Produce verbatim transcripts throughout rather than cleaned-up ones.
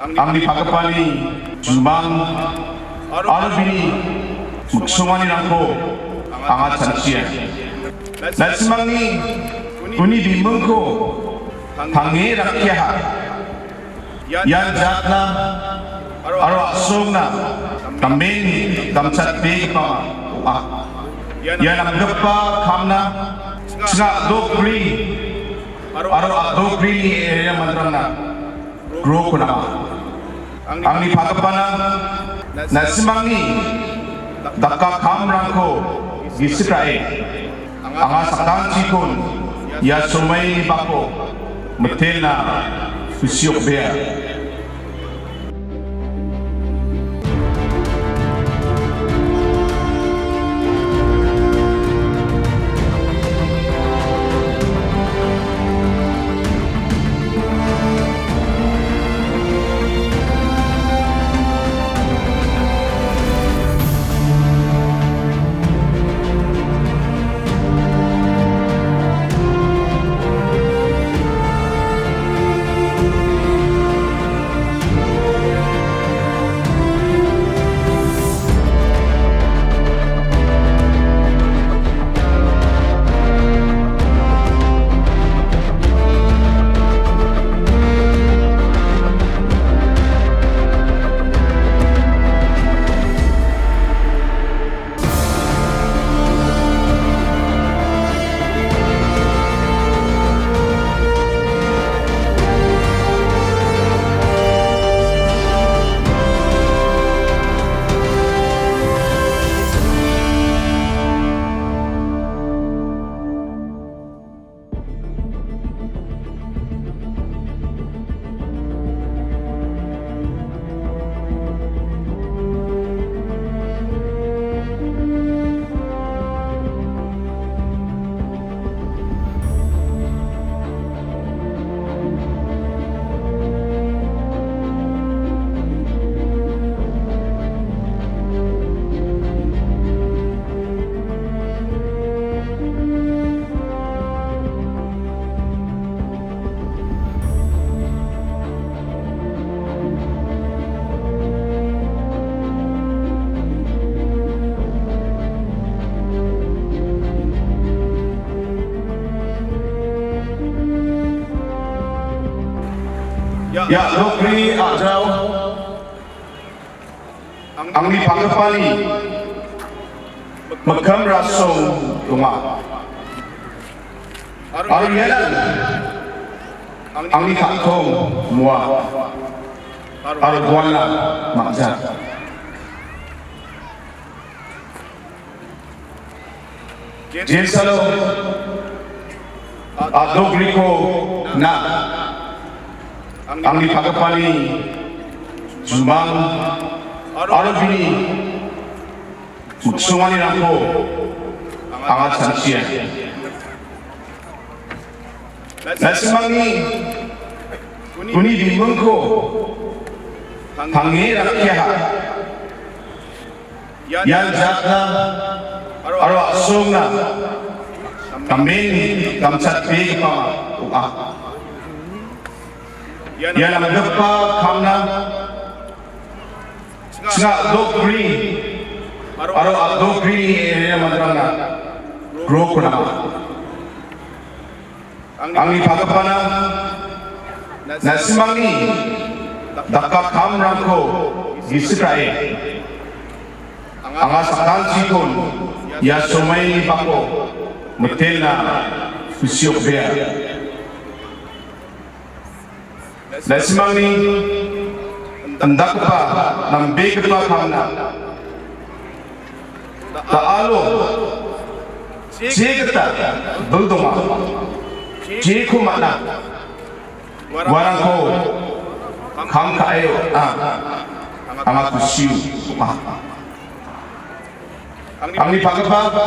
Angni pagipani jumang aro bini miksonganirangko anga chanchia. Na·simangni uni bimingko tange rakkiaha. Ian jatna aro a·songna namen damchatbegipa ong·a. Ia namgipa kamna chinga a·dokgri aro a·dokgrini area manderangna roko nanga. Angni pagipana, na·simangni dakka kamrangko gisik ra·e, anga sakantikon ia somaini bako mitelna kusiokbea. Ia nokni a·jao angni pagipani mikkim rasong donga. Aro ianan angni ka·tong moa aro gualna mang·ja. Jensalo a·dokgriko na angni pagipani jumang aro bini miksonganirangko anga chanchia. Na·simangni uni bimingko tange rakkiaha. Ian jatna aro a·songna namen damchatbegipa ong·a. Ia namgipa kamna chinga a·dokgri aro a·dokgrini area manderangna roko nanga. Angni pagipana, na·simangni dakka kamrangko gisik ra·e. Anga sakantikon ia somaini bako mitelna kusiokbea. Na·simangni indakgipa nambegipa kamna da·alo jegita bil donga. Jeko man·a uarangko kam ka·e on·a. Anga kusi ong·a. Angni pagipana,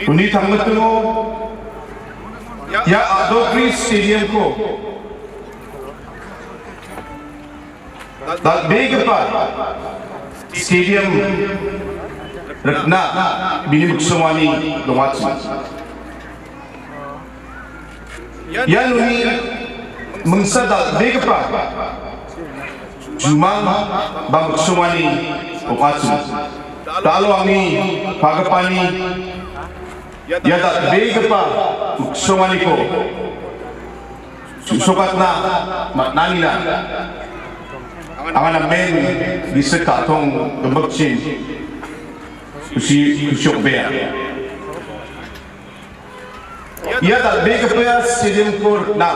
uni tangmitingo ia a·dokgri stadium-ko dal·begipa stadium rikna bini miksongani dongachim. Ian uni mingsa dal·begipa jumang ba miksongani ong·achim. Da·alo angni pagipani ia dal·begipa miksonganiko su·sokatna man·anina anga namen gisik ka·tong gimikchin kusi, kusiokbea. Ia dal·begipa stadium-ko rikna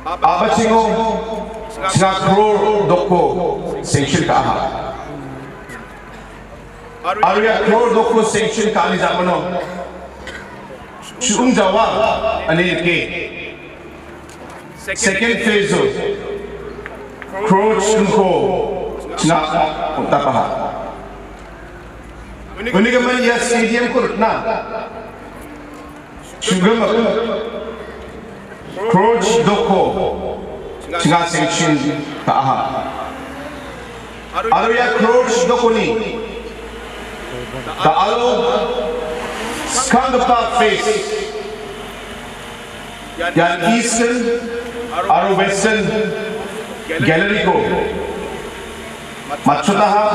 a·bachengo chinga crore dokko sanction ka·aha. Aro ia crore dokko sanction ka·ani ja·mano su·ong jawa ine rike. Second phase-o crore chingko chinga on·tapaha. Unigimin ia stadium-ko rikna su·gimik crore dokko chinga sanction ka·aha. Aro ia crore dokoni da·alo skanggipa phase ian Eastern aro Western Gallery-ko matchotaha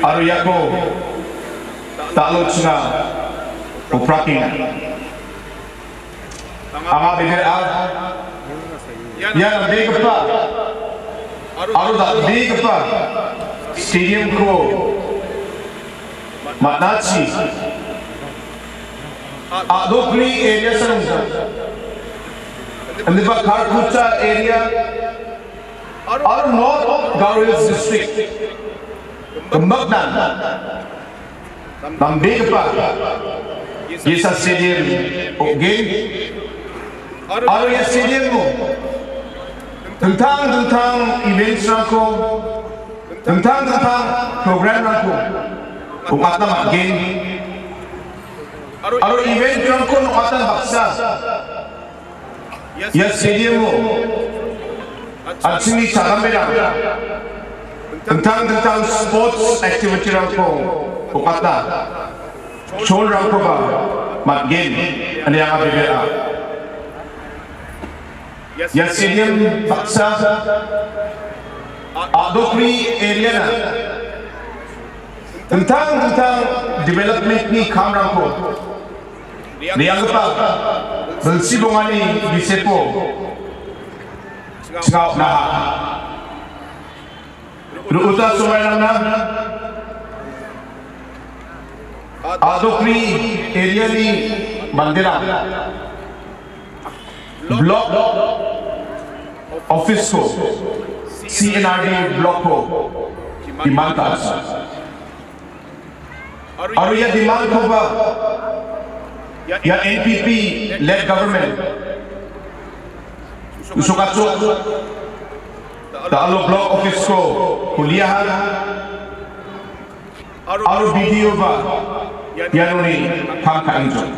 aro iako da·alo chinga oprakenga. Anga bebera ia nambegipa aro dal·begipa stadium-ko man·achi a·dokni area-san indiba Kharkutta area aro North Garo Hills District gimiknan nambegipa ge·sa stadium ong·gen. Aro ia stadium-o dingtang dingtang events-rangko, dingtang dingtang program-rangko ong·atna man·gen. Aro event-rangko ong·atna baksa ia stadium-o an·chingni chagamberang dingtang dingtang sports activity-rangko ong·atna cholrangkoba man·gen ine anga bebera. Ia stadium baksa a·dokni area-na dingtang dingtang development-ni kamrangko re·anggipa bilsi bongani gisepo chinga on·aha. Ru·uta somairangna a·dokni area-ni manderang block office-ko, C N R D block-ko demand ka·achim. Aro ia demand-koba ia N P P led government usokacho da·alo block office-ko kuliaha. Aro B D O-ba ianoni kam ka·engjok.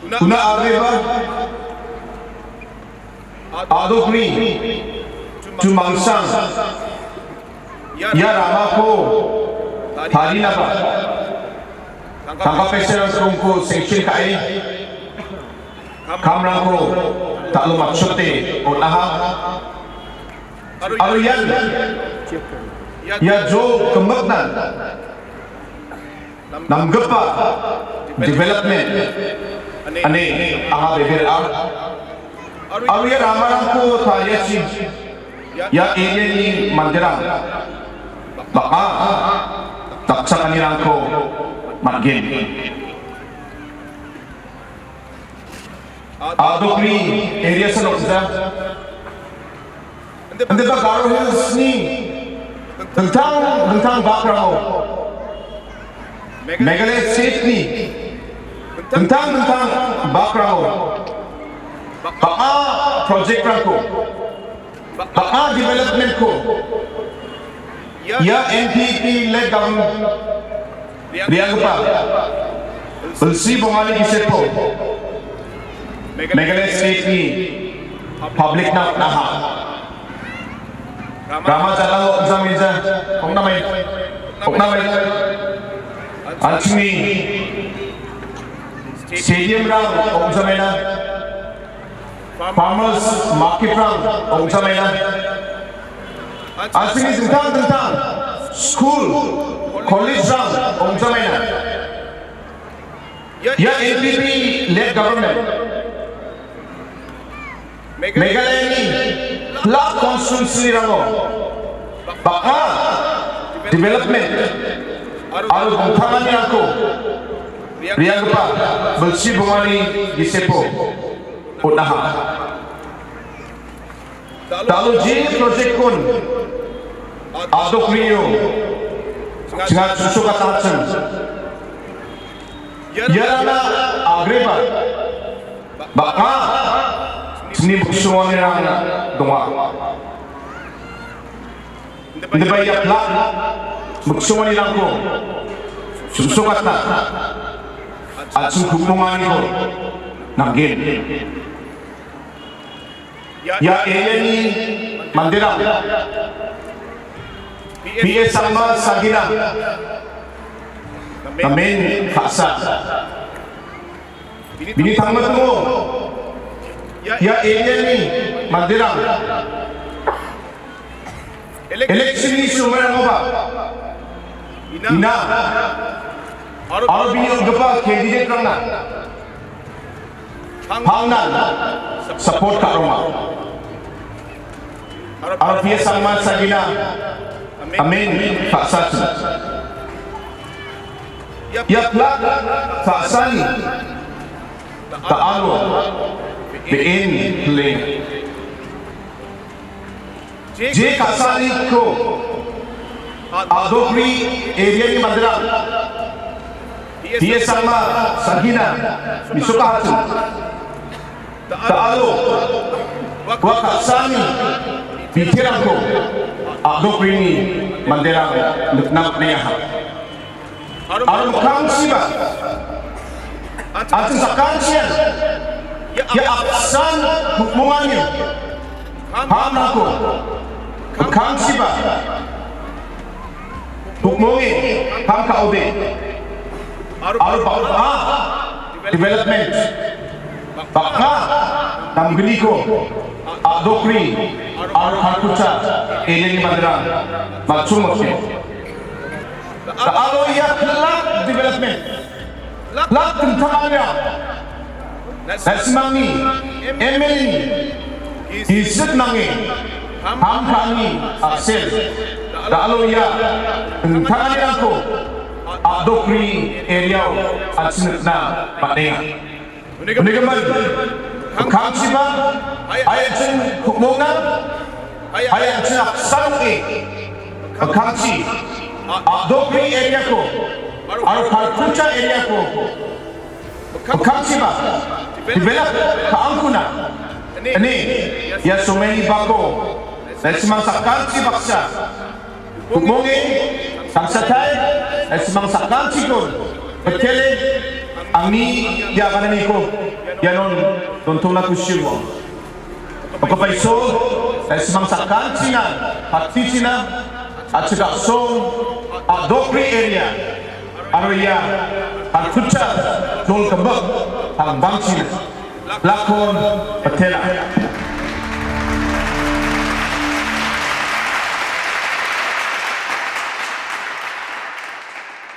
Una a·beba a·dokni chumangsang ia ramako tarinaba tangka paisarangko sanction ka·e kamrangko da·alo matchote on·aha. Aro ian ia jo gimiknan namgipa development ine anga bebera. Aro ia ramarangko tariachi ia area-ni manderang bang·a dakchakanirangko man·gen. A·dokni area-san ong·ja. Indiba Garo Hills-ni dingtang dingtang bakrango, Meghalaya State-ni dingtang dingtang bakrango bang·a project-rangko, bang·a development-ko ia N P P led government re·anggipa bilsi bongani gisepo Meghalaya State-ni public-na on·aha. Rama jala ong·jameja, ong·namai, ong·namai. An·chingni stadium-rang ong·jamaina. farmers marketrang ong·jamaina. An·chingni dingtang dingtang school, collegerang ong·jamaina. Ia N P P led government Meghalayani lak constituency-rango bang·a development aro dingtanganirangko re·anggipa bilsi bongani gisepo on·aha. Da·alo je project-kon a·dokrio chinga chu·sokatachim. Iarangna agreba bang·a chingni biksonganirang donga. Indiba ia pla biksonganirangko chu·sokatna an·ching ku·monganiko nanggen. Ia area-ni manderang P A Sangma Sagina namen ka·sa. Bini tangmatingo ia area-ni manderang election-ni somoirangoba ina aro bini on·gipa candidate-rangna pangnan support ka·ronga. Aro P A Sangma Sagina namen ka·sachim. Ia pla ka·sani da·alo be·en plenga. Je ka·saniko a·dokri area-ni manderang P A Sangma Sagina me·sokahachim. Da·alo ua ka·sani biterangko a·dokrini manderang nikna man·engaha. Aro mikkangchiba, an·ching sakantian ia apsan ku·mongani kamrangko mikkangchiba ku·monge kam ka·ode aro bang·a development, bang·a namgniko a·dokri aro Kharkutta area-ni manderang matchongmotgen. Da·alo ia pla development, pla dingtanganira na·simangni M L A-ni gisik nange kam ka·ani a·sel da·alo ia dingtanganirangko a·dokri area-o an·ching nikna man·enga. Unigimin, mikkangchiba, hai an·ching ku·mongna, hai an·ching apsan ong·e, mikkangchi a·dokri area-ko aro Kharkutta area-ko mikkangchiba develop ka·angkuna ine ia somoini bako na·simang sakanti baksa ku·monge, tangsatai, na·simang sakantikon mitele angni ia agananiko ianon dontongna kusi ong·a. Okapaiso, na·simang sakantina, patitina, a·chik a·song, a·dokri area, aro ia Kharkutta jol gimik pangbangchina lakon mitela.